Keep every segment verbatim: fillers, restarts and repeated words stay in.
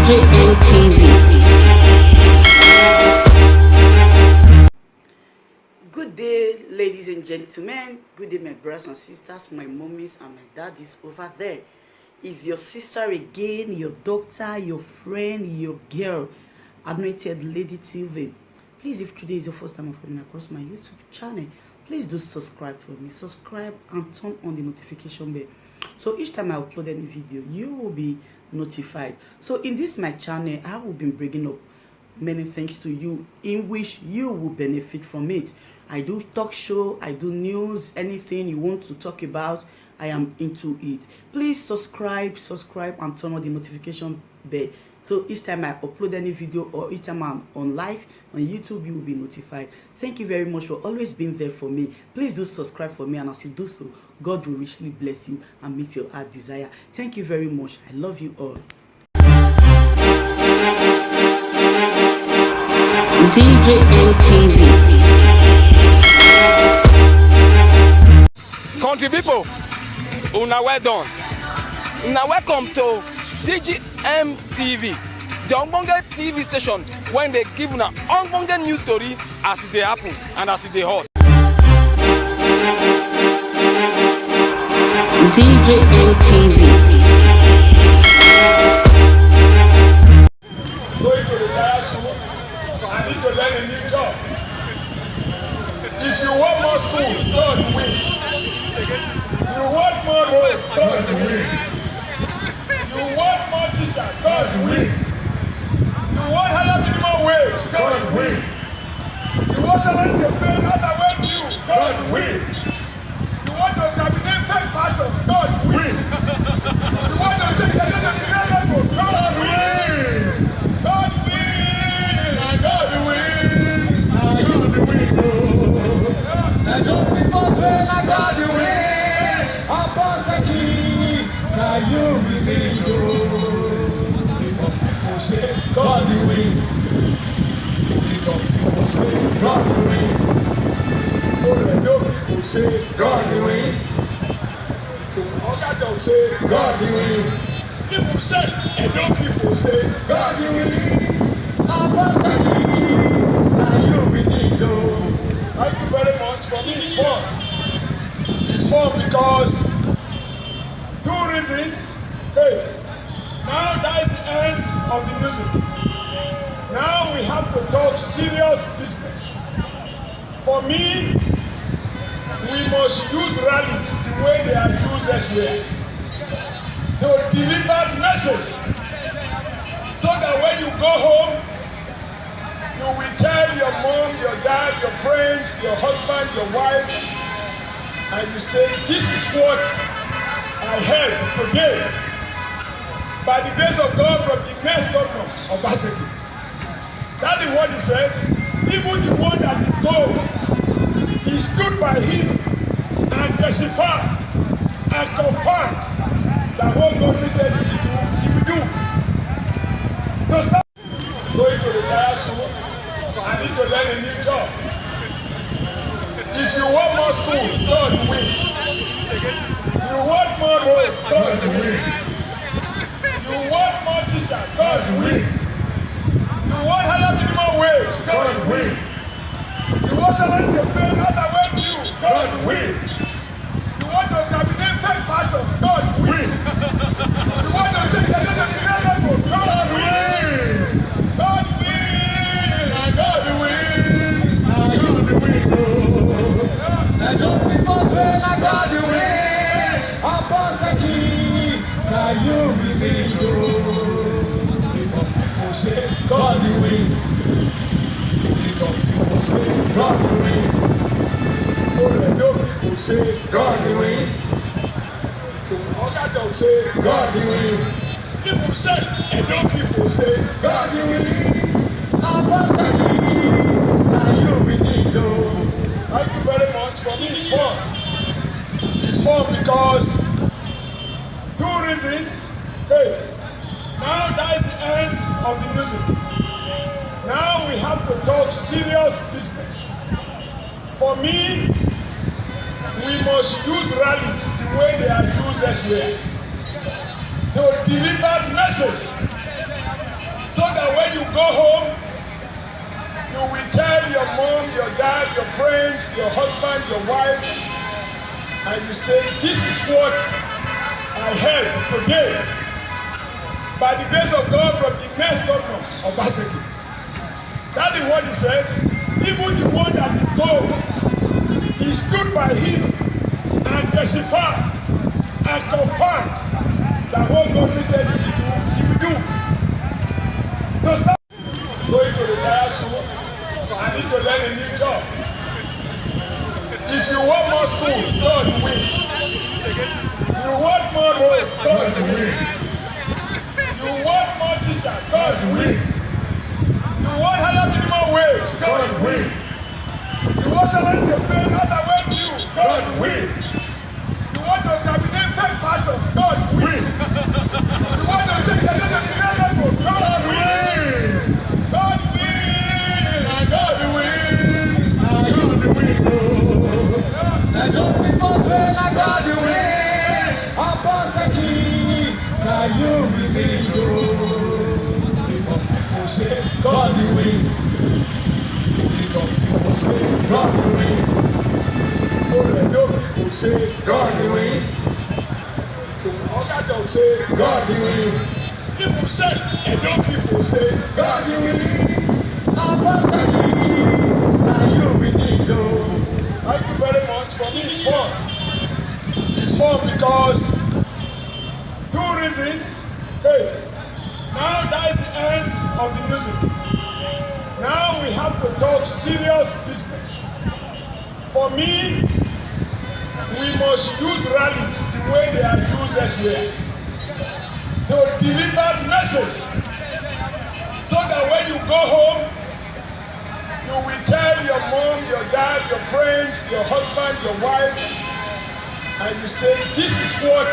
J N T V. Good day, ladies and gentlemen. Good day, my brothers and sisters, my mommies and my daddies over there. Is your sister again, your doctor, your friend, your girl, Anointed Lady Tilvin. Please, if today is your first time of coming across my YouTube channel, please do subscribe for me. Subscribe and turn on the notification bell. So each time I upload any video, you will be notified. So in this my channel, I will be bringing up many things to you in which you will benefit from it. I do talk show, I do news, anything you want to talk about, I am into it. Please subscribe, subscribe, and turn on the notification bell. So each time I upload any video or each time I'm on live on YouTube, you will be notified. Thank you very much for always being there for me. Please do subscribe for me, and as you do so, God will richly bless you and meet your heart desire. Thank you very much. I love you all. D J N T V. Country people, una well done. Una welcome to D G M T V, the ogbonge T V station wey dey give una ogbonge news story as e dey happen and as e dey hot. D J N T V. Going to retire soon. I need to learn a new job. If you want more school, God win. You want more roads, God win. You want more teacher, God win. You want higher minimum wage, God win. You want salary to pay as I went you, God win. You want to terminate fake pastors, God win. You want to take the name of the God win. God win. Na God win. Na God win. Oh. Na God people say na God win. Obaseki, na you we need, oh. People say God win. People say God win. Oredo people say God win. Oga Dog say God win. People say Edo people say God win. Obaseki, na you we need, oh. Thank you very much. For me, it's fun. It's fun because two reasons. Hey, now that is the end of the music. Now we have to talk serious business. For me, we must use rallies the way they are used elsewhere. They will deliver message so that when you go home, you will tell your mom, your dad, your friends, your husband, your wife, and you say, "This is what I heard today by the grace of God from the next governor of Baseti." That is what he said. Even the one that is gone, he stood by him and testify and confirm that what God said he will do, he will do. Just going to retire soon. I need to learn a new job. If you want more school, God win. You want more roads, God win. You want more teacher, God win. You want higher minimum wage, God win. You want salary to pay as I went you, God win. You want to terminate fake pastors, God win. You want to take the name of the God win. God win. Na God win. Na God win. Oh. Na God people say na God win. Obaseki, na you we need, oh. People say God win. People say God win. Oredo people say God win. Oga Dog say God win. People say Edo people say God win. Obaseki, na you we need, oh. Thank you very much. For me, it's fun. It's fun because two reasons. Hey, now that is the end of the music. Now we have to talk serious business. For me, we must use rallies the way they are used elsewhere. They will deliver message That when you go home, you will tell your mom, your dad, your friends, your husband, your wife, and you say, "This is what I heard today by the grace of God from the next governor of Baseki." That is what he said. Even the one that is told, he stood by him and testify and confirm that what God said he will do, he will do. To start going to retire soon, I need to learn a new job. If you want more school, God will. You want more roads, God will. You want more teachers, God will. You want higher minimum wage, God will. You want salary to pay as I went you, God will. You want to terminate fake pastors, God will. You want to take the name of the God will. God will. God will. God will. Oh. The young people say, "Na God will." Obaseki, na you we need, oh. People say, "God will." People say, "God will." Oredo people say, "God will." Oga Dog say, "God will." People say, Edo people say, "God will." Obaseki, na you we need, oh. Thank you very much. For me, it's fun. It's fun because two reasons. Hey, now that is the end of the music. Now we have to talk serious business. For me, we must use rallies the way they are used elsewhere to deliver message so that when you go home, you will tell your mom, your dad, your friends, your husband, your wife, and you say, "This is what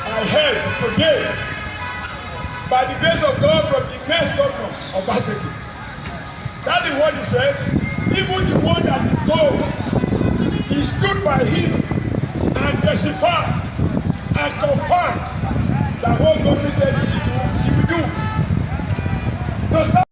I heard today by the grace of God from the next governor of Baseki." That is what he said. Even the one that is told, he stood by him and testify and confirm that what God said he will do, he will do. To start